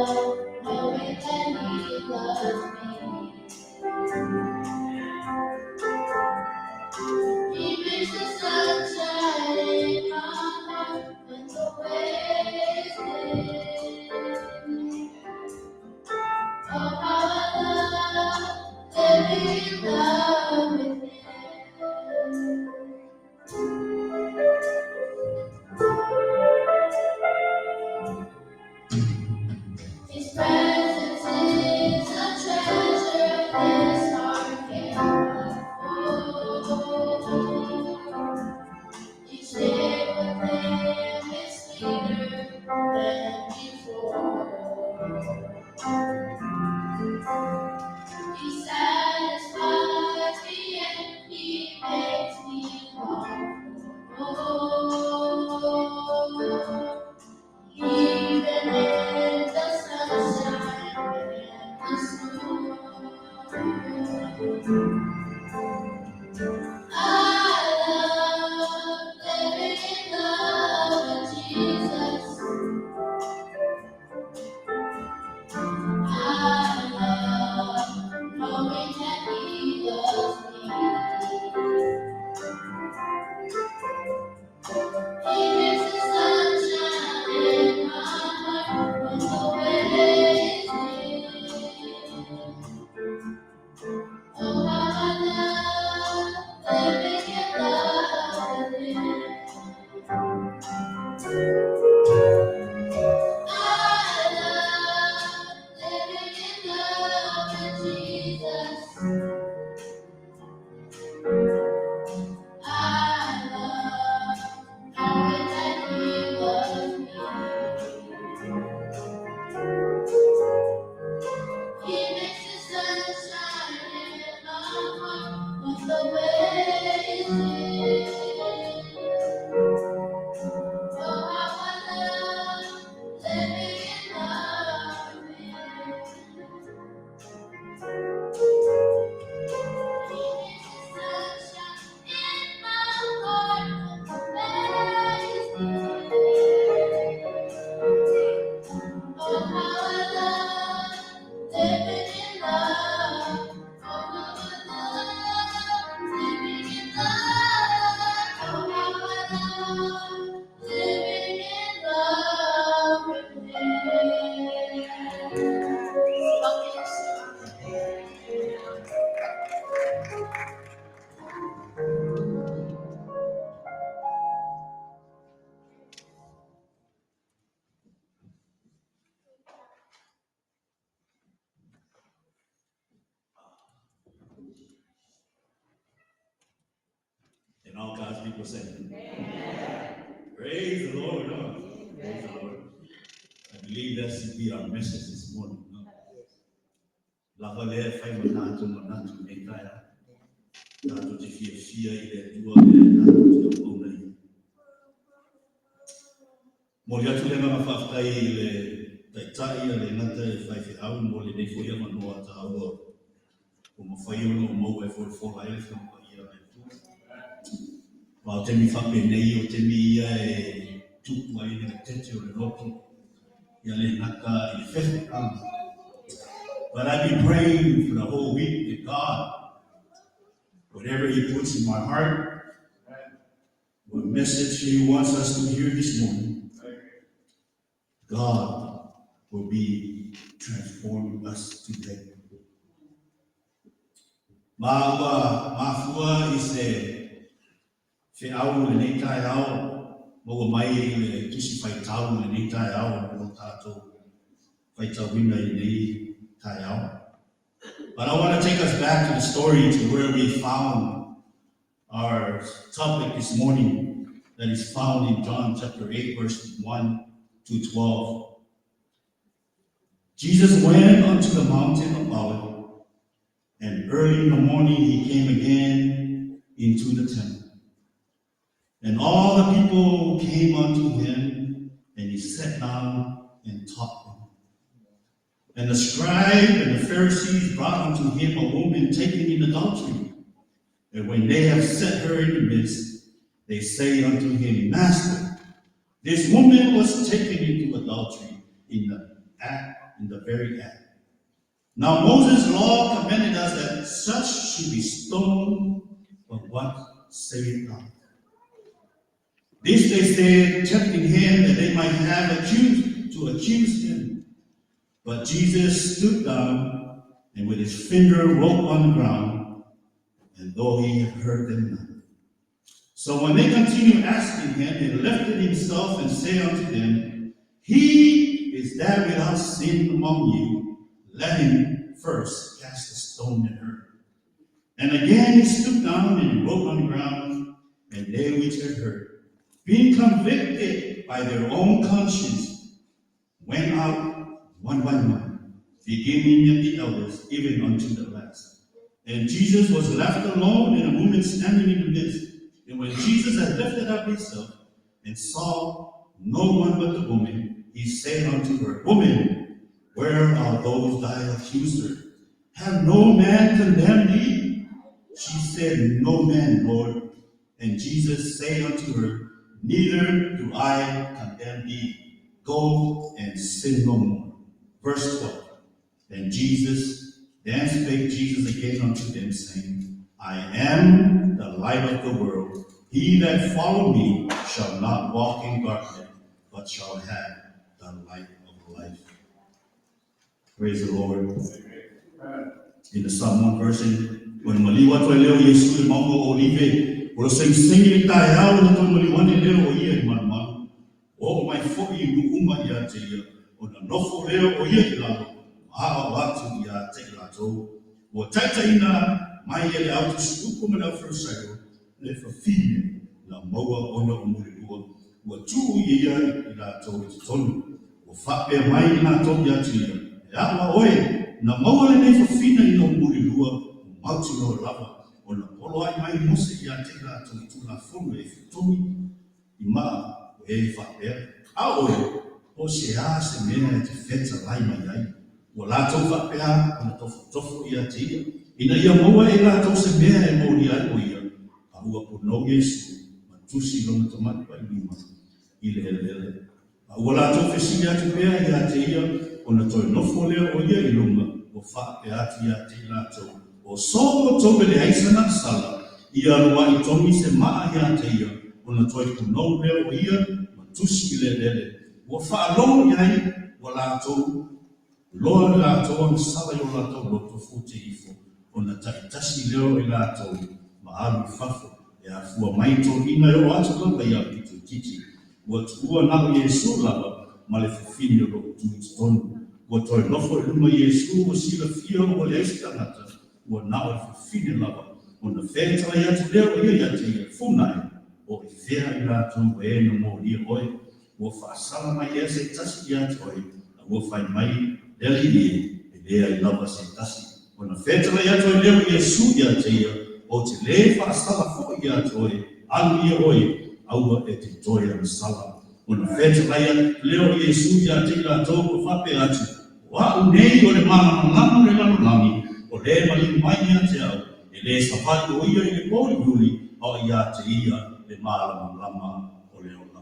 love knowing that He loves me. He makes the sunshine in my heart when the way is dim. Oh, how I love living in love with Him. His presence is a treasure this heart can't afford. Each day with Him is sweeter than before. He satisfies me and He makes me long for more. Even in the sunshine and the storm. I love living in love with Jesus. I love knowing that He loves me. He makes the sunshine in my heart when the way is dim. Oh, how I love living in love with Him. I love living in love with Jesus. I love knowing that He loves me. He makes the sunshine in my heart when the way is dim. Oh, how I love living in love with Him. He makes the sunshine in my heart when the way is dim. Oh, how I love living in love. Oh, how I love living in love. Oh, how I love living in love with Him. And all God's people say, Amen. Praise the Lord. Huh? Praise the Lord. I believe that should be our message this morning. No? Lava le whai mana atu mana atu nei taia. Tātou te fia fia i le tua le tātou te au nei. Mo le atu le ngā whawhtai i le taitai a le ngata e whai whiau mo le nei foi manoa tāua. O mawhai ono o mau e fōra ai le whanau i a le tua. Ma o te mi whape nei o te mi ia e tupu ai le tete o le roto ia le ngata i le whefe. But I've been praying for the whole week that God, whatever He puts in my heart, what message He wants us to hear this morning, God will be transforming us today. Maua, mafua i se whiau le nei tai ao, maua mai i le tusi whaitau le nei tai ao, o tātou whaitauina i nei tai ao. But I want to take us back to the story to where we found our topic this morning that is found in John chapter 8, verse 1 to 12. Jesus went unto the mountain of Olives, and early in the morning he came again into the temple. And all the people came unto him, and he sat down and taught them. And the scribe and the Pharisees brought unto him a woman taken in adultery. And when they have set her in the midst, they say unto him, Master, this woman was taken into adultery in the act, in the very act. Now Moses' law commanded us that such should be stoned, but what sayest thou? This they said, tempting him, that they might have accused to accuse him. But Jesus stooped down and with his finger wrote on the ground, and though he had heard them not. So when they continued asking him, he lifted himself and said unto them, He is that without sin among you, let him first cast a stone at her. And again he stooped down and wrote on the ground, and they which had heard, being convicted by their own conscience, went out one by one, beginning at the eldest, even unto the last. And Jesus was left alone, and a woman standing in the midst. And when Jesus had lifted up himself and saw no one but the woman, he said unto her, Woman, where are those thy accusers? Have no man condemned thee? She said, No man, Lord. And Jesus said unto her, Neither do I condemn thee. Go and sin no more. Verse 12. Then spake Jesus again unto them, saying, I am the light of the world. He that follow me shall not walk in darkness, but shall have the light of life. Praise the Lord. In the Samoan version, ona maliu atu ai lea o Iesu i le mauga o Olive, o lo o segisegi le taeao ona toe maliu ane lea o ia i le malumalu. Ua oo mai foi i nuu uma ia te ia, ona nofo lea o ia i lalo, ma aoao atu ia te i latou. Ua taitaiina mai e le au tusiupu ma le au Farisio le fafine na maua ona o mulilua, ua tuu e ia i latou i totonu. Ua faapea mai i latou ia te ia, E a'u a oe, na maua lenei fafine ina ua mulilua, ua mautinoa lava ona poloa'i mai Mose ia te i latou i Tulafono e fetogi i ma'a o e faapea, A o oe, po o se a se mea e te fetalai mai ai? Ua latou faapea ona tofotofo ia te ia, ina ia maua e i latou se mea e molia ai o ia, a ua punou Iesu ma tusi lona tamatamailima i le eleele. A ua latou fesili atu pea ia te ia, ona toe nofo lea o ia i luga, ua faapea atu ia te i latou, O so outou e leai sana sala, ia luaʻi togi se maʻa ia te ia, ona toe punou lea o ia ma tusi i le eleele. Ua faalogo i ai ua latou loa le latou agasala i o latou loto fute ifo, ona taitasi lea o i latou ma alu i fafo, e afua mai i toeaiina e oo atu lava i aupito itiiti. Ua tuua na o Iesu lava ma le fafine o lo o tu i totonu. Ua toe nofo i luma Iesu ua silafia ua leai se tagata, ua na o le fafine lava, ona fetalai atu lea o ia ia te ia, Funa e, o i fea i latou e na molia oe? Ua faasala mai ea se tasi ia te oe? A ua fai mai le Alii e, E leai lava se tasi. Ona fetalai atu ai lea o Iesu ia te ia, Ou te lē faasala foi ia te oe, alu ia oe, aua e te toe agasala. Ona fetalai atu lea o Iesu ia te i latou ua faapea atu, O a'u nei o le malamalama o le lalolagi, o le maliu mai ia te au, e lē savali o ia i le pōuliuli, a o ia te ia le malamalama o le ola.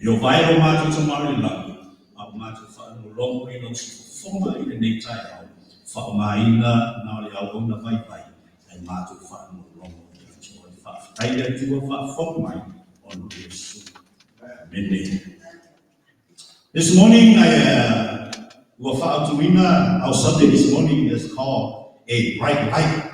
E Ieova e lo matou Tama i le lagi, a ua matou faalogologo i lau siufofoga i lenei taeao, faaaogaina na o le auauna vaivai ae matou faalogologo ia te oe. Faafetai i le Atua faafofoga mai ona o Iesu. Amene. This morning, I, ua faaautuina, our subject this morning is called A Bright Light.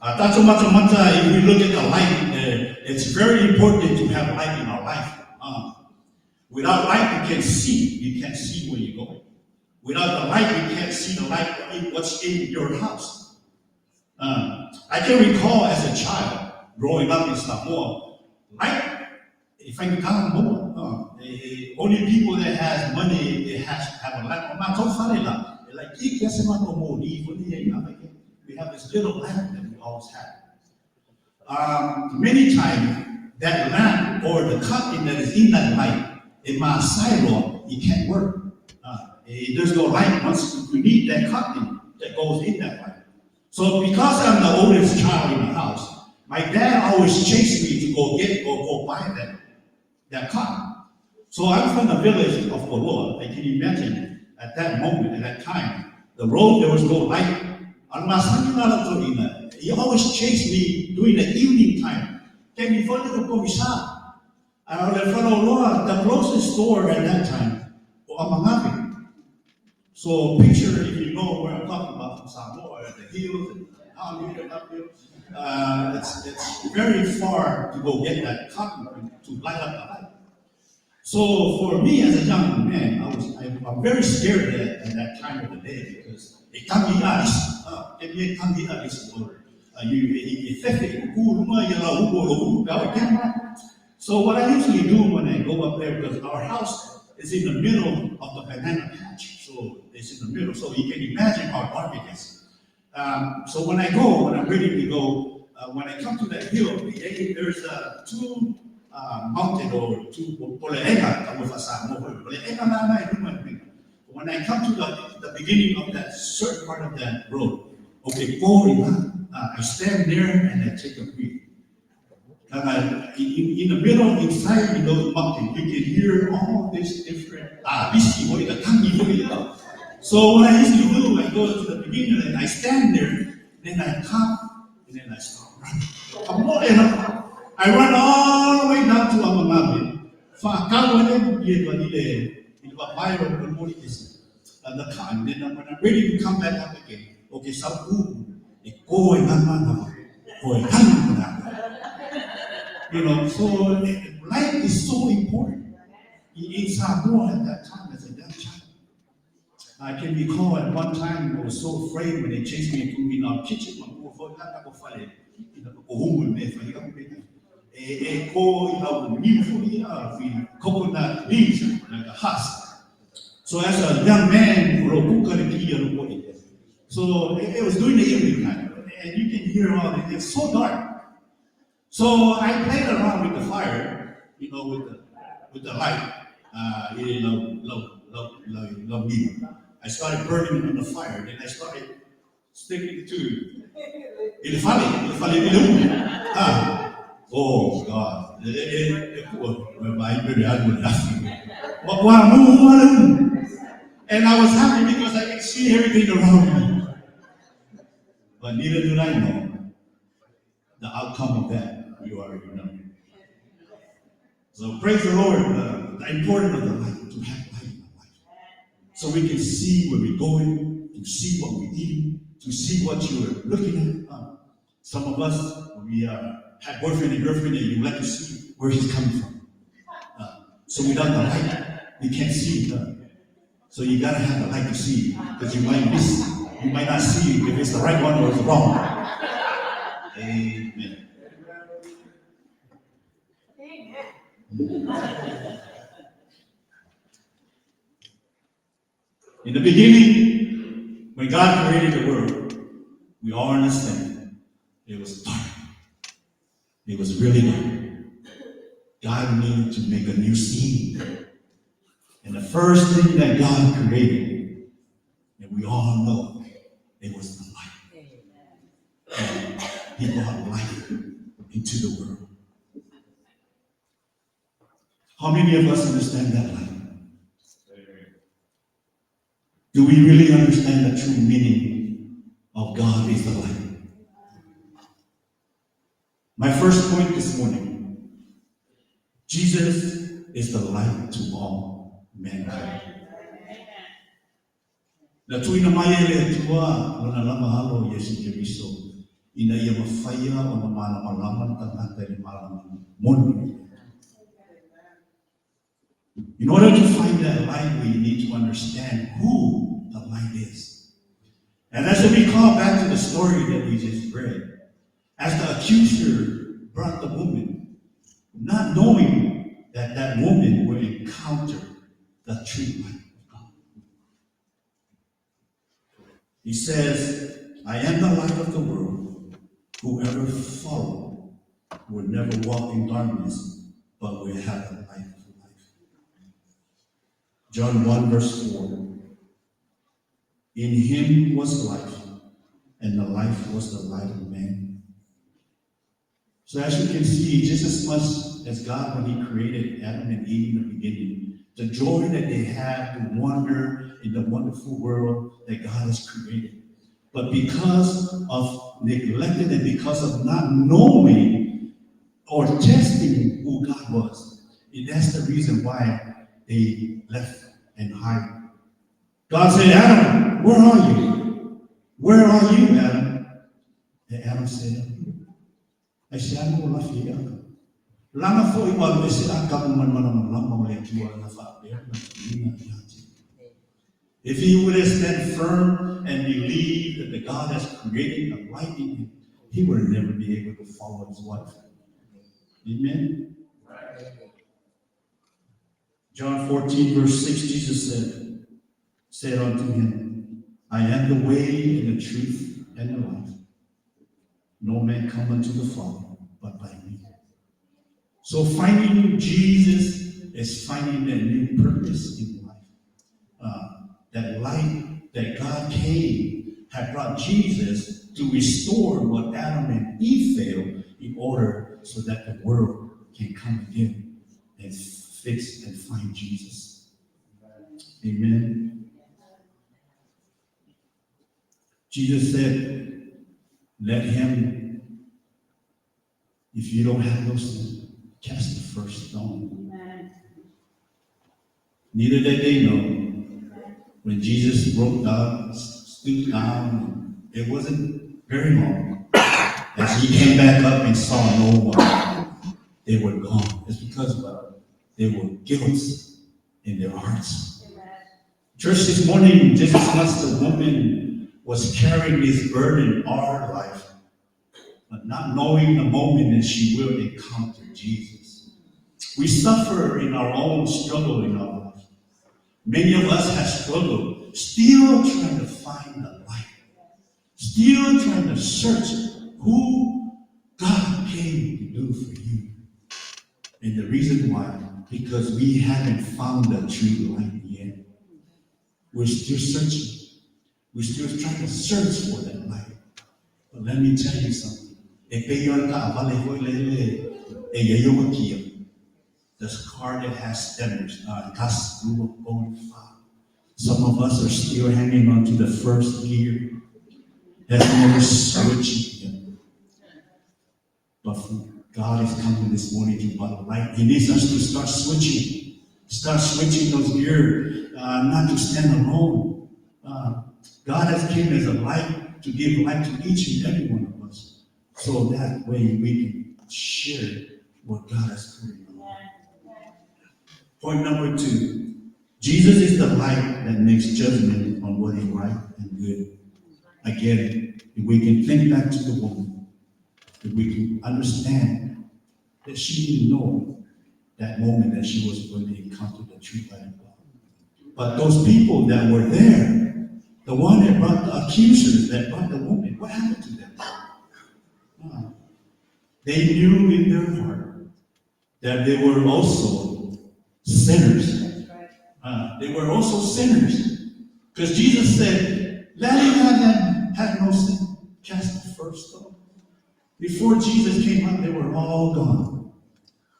A tatou matamata, if we look at the light, it's very important to have light in our life. Without light, you can't see. You can't see where you're going. Without the light, you can't see the light, what's in your house. I can recall as a child growing up in Samoa, light, e faigata ona maua. Only people that has money, they has have a lamp. O matou fale la, e laitiiti lava se matou moli foi lea i ina. We have this little lamp that we always have. Many times, that lamp or the cotton that is in that light, e masae loa, it can't work. There's no light once you need that cotton that goes in that light. So because I'm the oldest child in the house, my dad always chased me to go get or go buy that cotton. So I'm from the village of Koloa. I can imagine at that moment, at that time, the road, there was no light. A masani na la toeaina, he always chased me during the evening time. Taimi foi lea pogisa. A o le faleoloa, the closest store at that time, o Amagave. So picture, if you know where I'm talking about from Samoa, the hills and down here and up here. It's very far to go get that cotton to light up the light. So for me as a young man, I'm very scared at that time of the day because e tangi alisi, e mi e tangi alisi or you e fefe i kuku lunga ia la uko lo uku pe au e. So what I usually do when I go up there, because our house is in the middle of the banana patch, so it's in the middle, so you can imagine how dark it is. So when I go, when I'm ready to go, when I come to that hill, there's two mountain or two poleega, poleega na na i luma i. When I come to the beginning of that certain part of that road, okay, ko ina, I stand there and I take a breath. And in the middle, inside in those mountains, you can hear all these different, alisi, the tangi. So what I usually do, I go to the beginning and I stand there, then I come, and then I start running. Come on, I run all the way down to Amagave. Whakau ane, ie ka i le, i le papai o le mori ese. The car, and then when I'm ready to come back up again, okay, sau u, e ko e ngā ngā, ko e hanu ngā. So light is so important. In Samoa at that time, as a young child, I can recall at one time I was so afraid when they chased me through in our kitchen. Coconut leaves, like a husk. So as a young man, so it was during the evening time, and you can hear all it. It's so dark. So I played around with the fire, with the light. I started burning on the fire, then I started sticking to it. Oh God. And I was happy because I could see everything around me. But neither did I know the outcome of that. You already know. So praise the Lord, the importance of the light, to have light in our life. So we can see where we're going, to see what we're eating, to see what you're looking at. Some of us, we have boyfriend and girlfriend, and you like to see where he's coming from. So without the light, you can't see. So you got to have the light to see, because you might miss, you might not see if it's the right one or it's the wrong one. Amen. Amen. In the beginning, when God created the world, we all understand it was dark. It was really dark. God needed to make a new scene. And the first thing that God created, and we all know, it was the light. And He brought light into the world. How many of us understand that light? Do we really understand the true meaning of God is the light? My first point this morning, Jesus is the light to all mankind. Na tuina mai e le Atua lona lava alo Iesu Keriso, ina ia mafai ona malamalama le tagata i le malama moni. In order to find that light, we need to understand who the light is. And as we recall back to the story that we just read, as the accuser brought the woman, not knowing that that woman would encounter the true light of God. He says, I am the light of the world. Whoever follows will never walk in darkness, but will have the light of life. John 1 verse 4. In him was life, and the life was the light of man. So as you can see, just as much as God, when He created Adam and Eve in the beginning, the joy that they had to wander in the wonderful world that God has created. But because of neglected and because of not knowing or testing who God was, and that's the reason why they left and hide. God said, Adam, where are you? Where are you, Adam? And Adam said, I'm here. Aisea na ou lafi ai Atamu? Leaga foi ua alu ese Atamu mai le malamalama o le Atua na faapea ona tuuina ia te ia. If he would have stand firm and believed that the God has created a light in him, he would never be able to follow his wife. Amen. John 14, verse 6, Jesus said unto him, I am the way and the truth and the life. No man come unto the Father but by me. So finding Jesus is finding that new purpose in life. That light that God came had brought Jesus to restore what Adam and Eve failed in order so that the world can come again and fix and find Jesus. Amen. Jesus said, let him, if you don't have no sin, cast the first stone. Amen. Neither did they know when Jesus broke down, stooped down, it wasn't very long. As he came back up and saw no one, they were gone. It's because what? They were guilt in their hearts. Amen. Church, this morning, just as much the woman was carrying this burden all her life, but not knowing the moment that she will encounter Jesus. We suffer in our own struggle in our life. Many of us have struggled, still trying to find the light, still trying to search who God came to do for you. And the reason why, because we haven't found the true light yet. We're still searching. We're still trying to search for that light. But let me tell you something. E pei o le taavale foi lele e i ai ona kia. This car that has standards, tasi, lua, tolu, fa. Some of us are still hanging on to the first gear. Has never switched yet. But God is coming this morning to bring light. He needs us to start switching. Start switching those gears, not to stand alone. God has came as a light to give light to each and every one of us. So that way we can share what God has put in our life. Point number 2. Jesus is the light that makes judgment on what is right and good. Again, if we can think back to the woman, if we can understand that she didn't know that moment that she was going to encounter the true light of God. But those people that were there, the one that brought the accusers, that brought the woman, what happened to them? They knew in their heart that they were also sinners. That's right. They were also sinners. Because Jesus said, let him have, have no sin, cast the first stone. Before Jesus came out, they were all gone.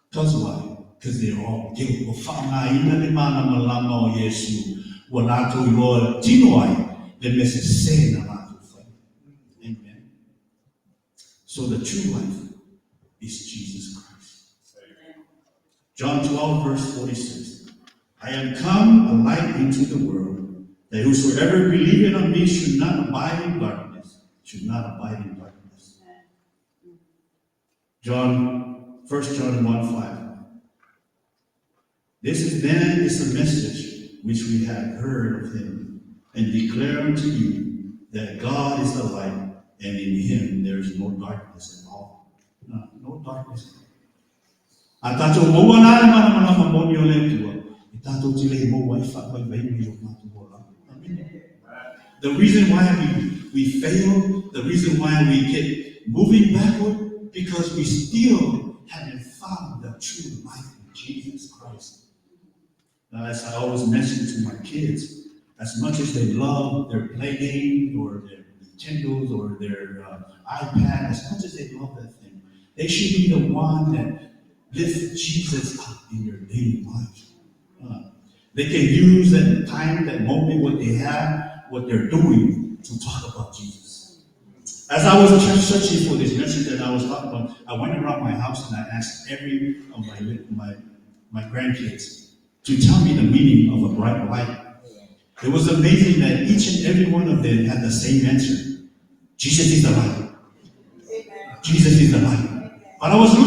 Because why? Because they were all guilty. Ua faaaogaina le malamalama o Iesu, ua latou iloa tino ai le mea sese na latou faia. Amen. So the true life is Jesus Christ. John 12, verse 46. I am come a light into the world, that whosoever believeth on me should not abide in darkness. Should not abide in darkness. 1 John 1:5. This is then is the message which we have heard of him, and declare unto you that God is the light, and in him there is no darkness at all. No, no darkness at all. A tatou maua la le malamalama moni o le Atua, e tatou te le maua ai faavaivaiga i o tatou olaga. Amen. The reason why we fail, the reason why we get moving backward, because we still haven't found the true life in Jesus Christ. Now, as I always mention to my kids, as much as they love their play game or their Nintendos or their iPad, as much as they love that thing, they should be the one that lift Jesus up in your daily life. They can use that time, that moment, what they have, what they're doing to talk about Jesus. As I was searching for this message that I was talking about, I went around my house and I asked every of my grandkids to tell me the meaning of a bright light. It was amazing that each and every one of them had the same answer. Jesus is the light. Jesus is the light. But I was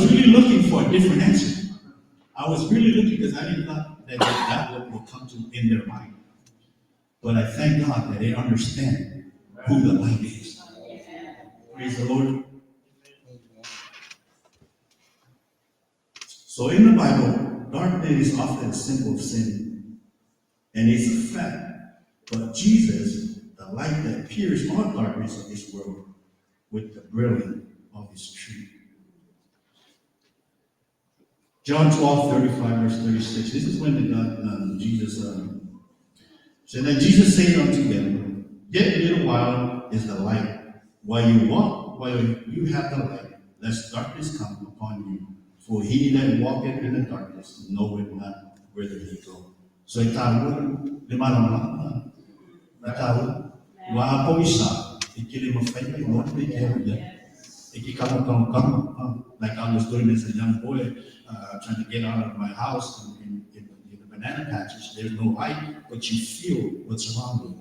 really looking for a different answer. I was really looking because I didn't thought that would come to in their mind. But I thank God that they understand who the light is. Praise the Lord. So in the Bible, darkness is often a symbol of sin, and it's a fact. But Jesus, the light that pierces all darkness of this world with the brilliance of his truth. John 12:35, verse 36. This is when Jesus said, "Then Jesus said unto them, Yet a little while is the light. While you walk, while you have the light, lest darkness come upon you. For he that walketh in the darkness knoweth not whither he goeth." So e tāua, le malamalama, e tāua, ua apo isa, e ke le mawhai mai loa pe ke hau ia. E ke kamo kamo kamo, like I was doing as a young boy, trying to get out of my house in the banana patches. There's no light, but you feel what's around you.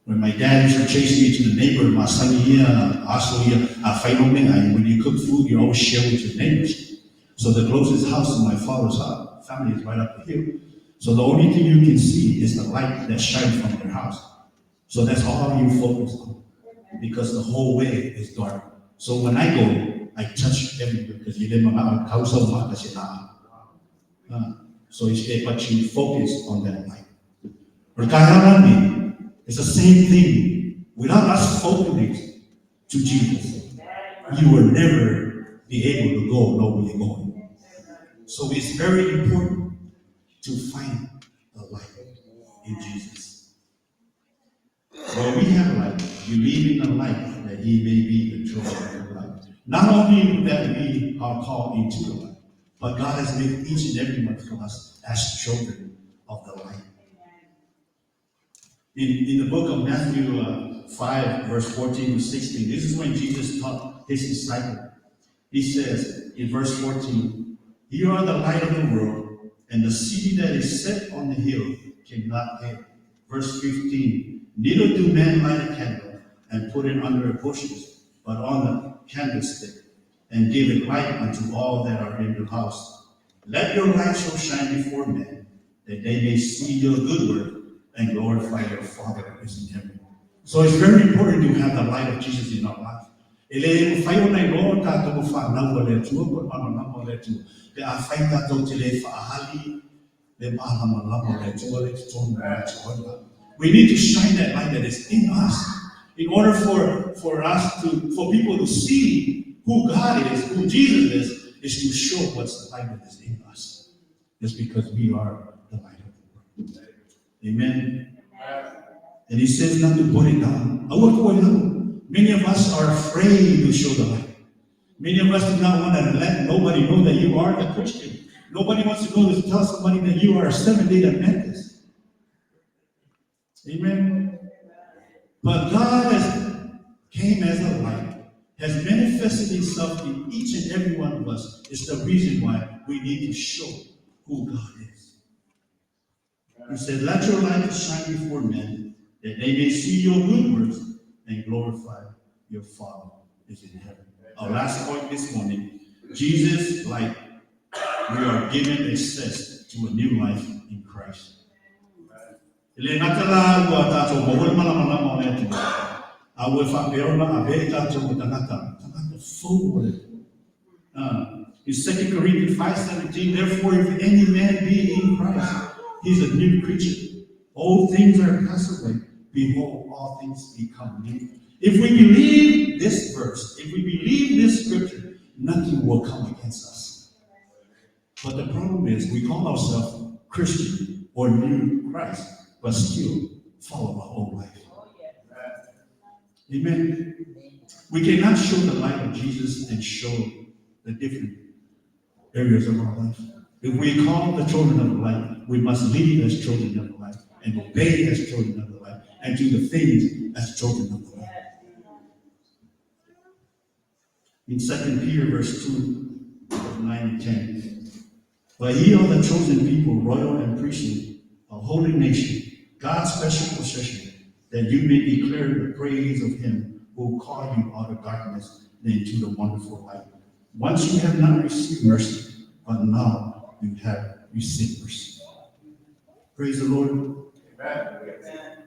When my dad used to chase me to the neighbor, my son here, also here, when you cook food, you always share with your neighbors. So the closest house to my father's family is right up the hill. So the only thing you can see is the light that shines from their house. So that's all you focus on, because the whole way is dark. So when I go, I touch everywhere, because you live in house. So it's, but you focus on that light. It's the same thing. Without us focusing to Jesus, you will never be able to go know where you're going. So it's very important to find the light in Jesus. While we have light, believe in the light that he may be the joy of your life. Not only that we are called into the light, but God has made each and every one of us as children of the light. In the book of Matthew 5, verse 14 to 16, this is when Jesus taught his disciples. He says in verse 14, "You are the light of the world, and the city that is set on the hill cannot hide." Verse 15, "Neither do men light a candle and put it under a bushel, but on the candlestick, and give it light unto all that are in the house. Let your light so shine before men, that they may see your good work and glorify your Father who is in heaven." So it's very important to have the light of Jesus in our life. E le whai o nei loa tātou whanau o le Atua, ko mana o le Atua. Pe a whai tātou te le whaahali, le malama lama o le Atua, le tonu o le Atua. We need to shine that light that is in us in order for people to see who God is, who Jesus is to show what's the light that is in us. It's because we are the light of the world. Amen. And he says not to put it down. Many of us are afraid to show the light. Many of us do not want to let nobody know that you are a Christian. Nobody wants to go to tell somebody that you are a Seventh-day Adventist. Amen. But God has came as a light, has manifested himself in each and every one of us. It's the reason why we need to show who God is. He said, "Let your light shine before men, that they may see your good works and glorify your Father is in heaven." Our last point this morning, Jesus' light, we are given access to a new life in Christ. Le ngata ua tātou mawele malamalama o le Atua. A ua whaapeona a vei tātou tangata, tangata fou o le. In 2 Corinthians 5:17, "Therefore if any man be in Christ, he is a new creature. Old things are passed away. Behold, all things become new." If we believe this verse, if we believe this scripture, nothing will come against us. But the problem is we call ourselves Christian or new Christ, but still follow our own life. Amen. We cannot show the light of Jesus and show the different areas of our life. If we call the children of the light, we must lead as children of the light and obey as children of the light and do the things as children of the light. In 2 Peter verse 2, verse 9 and 10. But ye are the chosen people, royal and priesthood, a holy nation, God's special possession, that you may declare the praise of him who called you out of darkness and into the wonderful light. Once you have not received mercy, but now you have received mercy. Praise the Lord. Amen.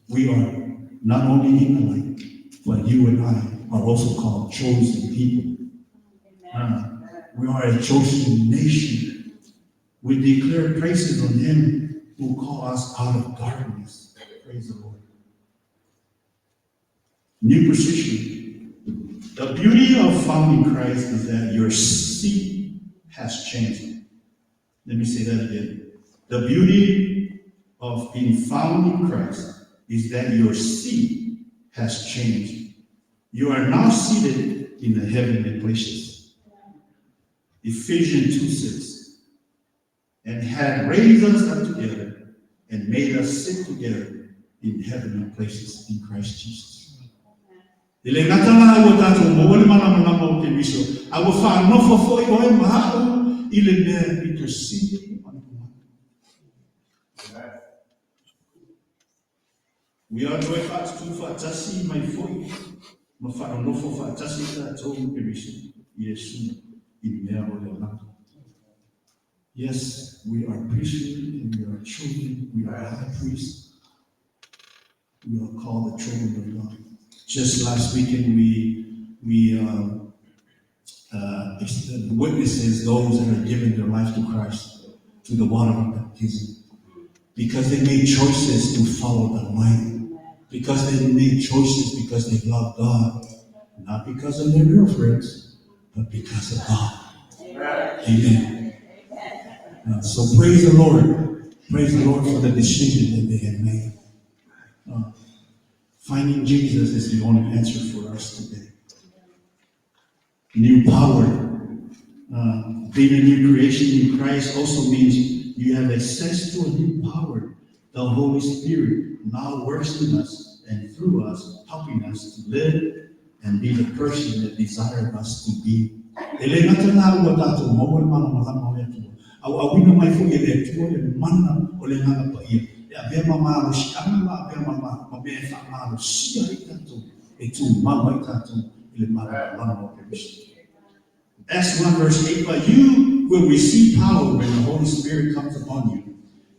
We are not only in the light, but you and I are also called chosen people. We are a chosen nation. We declare praises on him who called us out of darkness. Praise the Lord. New position. The beauty of founding Christ is that your seat has changed. Let me say that again. The beauty of being found in Christ is that your seat has changed. You are now seated in the heavenly places. Ephesians 2:6. And had raised us up together and made us sit together in heavenly places in Christ Jesus. E le gata la ua tātou maua le malamalama o Keriso, a ua faanofo foi oe ma a'u i le mea e pito sili ona mamanu. We are toe faatutū faatasi mai foi ma faanonofo faatasi tātou ma Keriso, Iesu, i mea o le olaga. Yes, we are priesthood and we are children, we are high priests. We are called the children of God. Just last weekend, we witnesses those that are giving their life to Christ through the water of baptism. Because they made choices to follow the light. Because they made choices because they love God. Not because of their girlfriends, but because of God. Amen. So praise the Lord. Praise the Lord for the decision that they have made. Finding Jesus is the only answer for us today. New power. Being a new creation in Christ also means you have access to a new power. The Holy Spirit now works in us and through us, helping us to live and be the person that desired us to be. E le gata la ua tātou maua le malamalama o le Atua. A ua auina mai foi e le Atua le mana o le Agaga Paia. E avea ma malosiaga ma avea ma mea e faamalosia ai tatou, e tumau ai tatou i le malamalama o Keriso. Acts 1 verse 8, but you will receive power when the Holy Spirit comes upon you,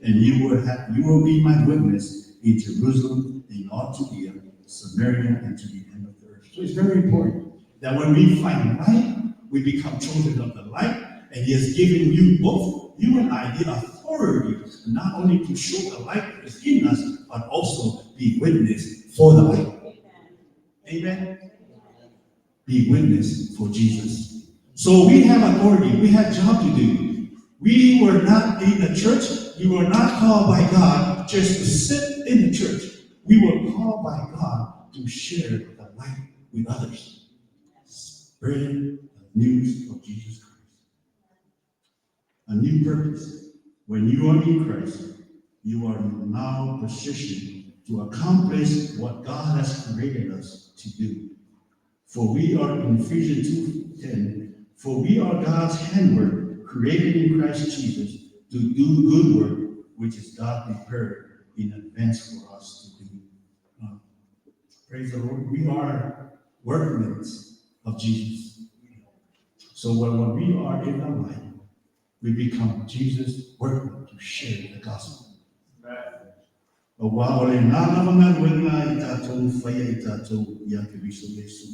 and you will be my witness in Jerusalem, in all Judea, Samaria, and to the end of the earth. So it's very important that when we find light, we become children of the light, and He has given you both, you and I, the authority not only to show the light that is in us, but also be witness for the light. Amen. Be witness for Jesus. So we have authority. We have job to do. We were not in the church. We were not called by God just to sit in the church. We were called by God to share the light with others. Spread the news of Jesus Christ. A new purpose. When you are in Christ, you are now positioned to accomplish what God has created us to do. For we are in Ephesians 2:10, for we are God's handwork, created in Christ Jesus to do good work, which is God prepared in advance for us to do. Praise the Lord. We are workmen of Jesus. So when we are in the light, we become Jesus' workmen to share the gospel. Auā o lenā lava galuega i tatou faia i tatou iā Keriso Iesu,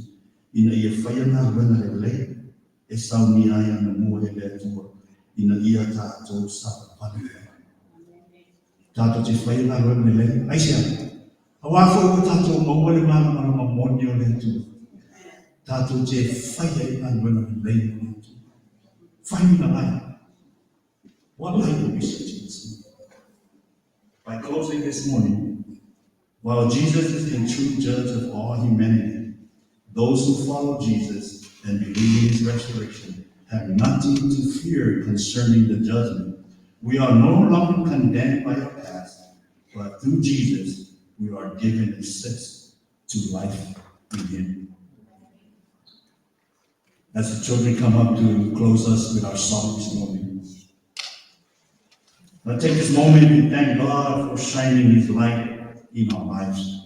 ina ia faia galuega lelei e saunia ai anamua e le Atua, ina ia tatou savavali ai. Tatou te faia galuega lelei, aisea? Auā foi ua tatou maua le malamalama moni o le Atua. Tatou te faia i galuega lelei o le Atua. Finding the light. What light are we searching this morning? By closing this morning, while Jesus is the true judge of all humanity, those who follow Jesus and believe in his resurrection have nothing to fear concerning the judgment. We are no longer condemned by our past, but through Jesus, we are given access to life in him. As the children come up to close us with our song this morning, I take this moment to thank God for shining his light in our lives.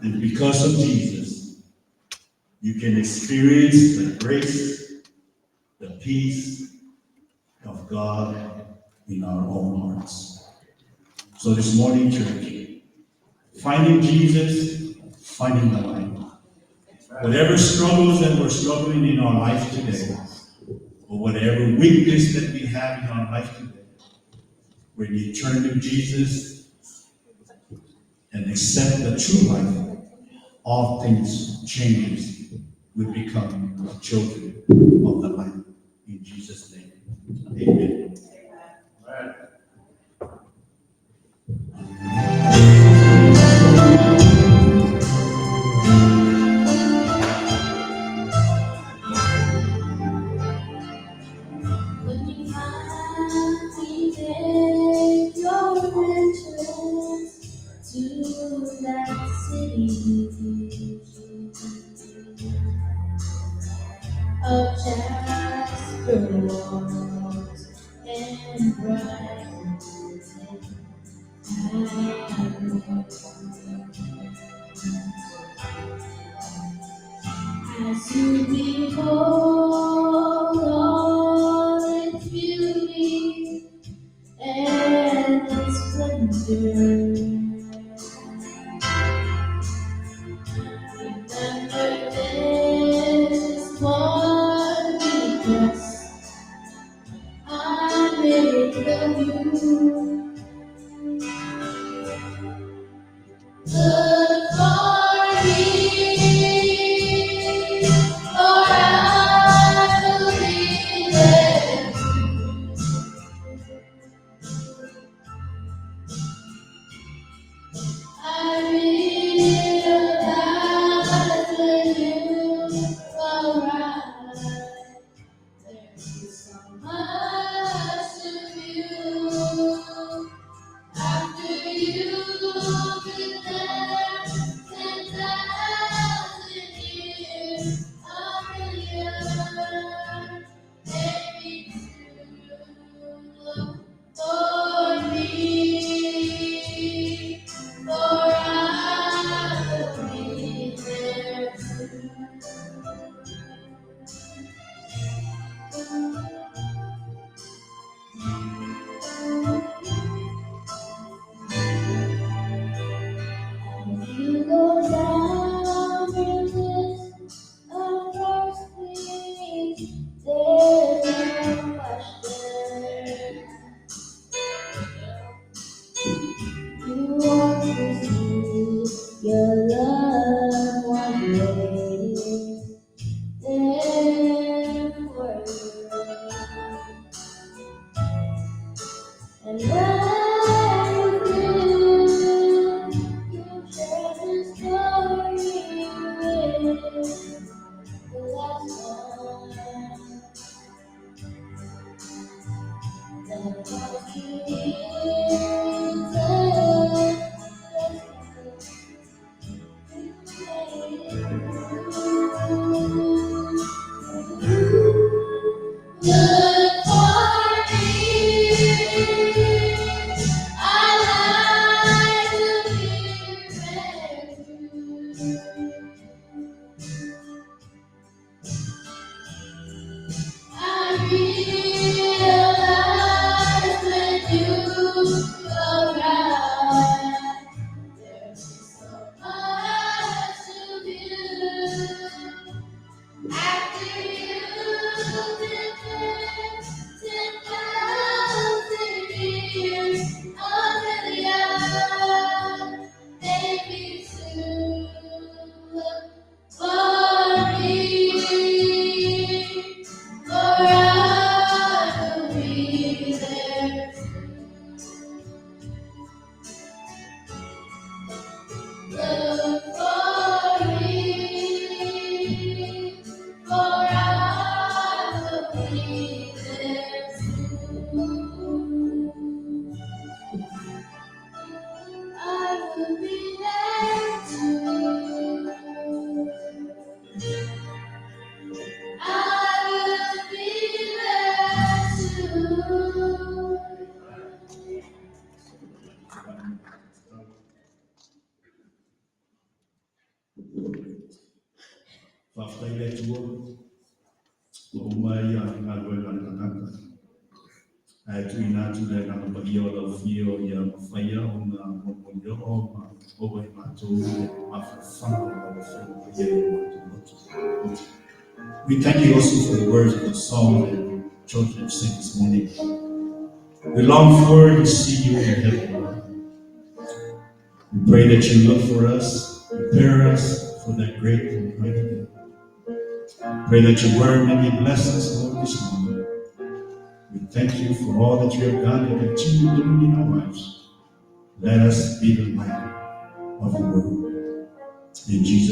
And because of Jesus, you can experience the grace, the peace of God in our own hearts. So this morning, church, finding Jesus, finding the light. Whatever struggles that we're struggling in our life today, or whatever weakness that we have in our life today, when you turn to Jesus and accept the true life, all things changes. We become children of the light. In Jesus' name, amen. Amen. When you finally make your entrance to that city of jasper walls and bright as you behold all its beauty and its splendor, remember this one request I make of you. Look for me, for I will be there. I realize when you arrive, there's so much to view. After you've been there 10,000 years, a million, maybe two. Look for me, for I will be there too. As you go down your list of first things, there's no question. You want to see your loved ones waiting there for you. And when you do, you share the story with the last one. That was you tell Look for me. I like to be read. I realize when you Faafetai le Atua, ua uma ia galuega a le tagata. Ae tuuina atu le agaga paia o lau afio ia mafaia ona molimoli oo ma maua e matou le mafafaga o lau afioga paia i o matou loto. We thank you also for the words of the song that your children have sang this morning. We long for to see you in heaven, Lord. We pray that you look for us, prepare us for that great and mighty day. Pray that your word may be bless us, Lord, this morning. We thank you for all that you have done and continue doing in our lives. Let us be the light of the world. In Jesus'